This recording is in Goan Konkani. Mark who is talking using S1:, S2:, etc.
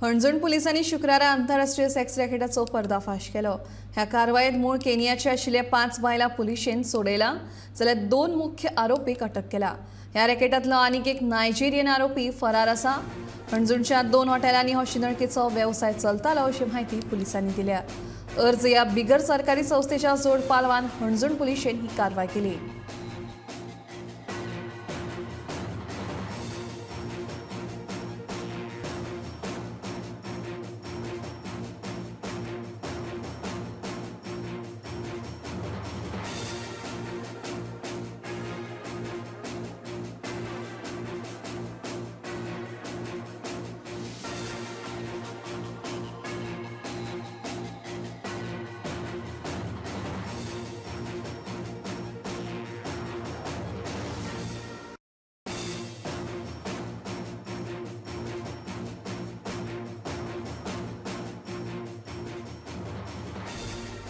S1: हणजूण पुलिसांनी शुक्रारा आंतरराष्ट्रीय सेक्स रॅकेटाचो पर्दाफाश केलो. ह्या कारवायेत मूळ केनियाचे आशिल्ले 5 बायलां पुलिशेन सोडयला जाल्यार 2 मुख्य आरोपीक अटक केला. ह्या रॅकेटांतलो आनीक एक नायजेरियन आरोपी फरार आसा. हणजूणच्या 2 हॉटेलांनी हो शिंदळकीचो वेवसाय चलतालो अशी म्हायती पुलिसांनी दिल्या. अर्ज ह्या बिगर सरकारी संस्थेच्या जोड पालवान हणजूण पुलिशेन ही कारवाय केली.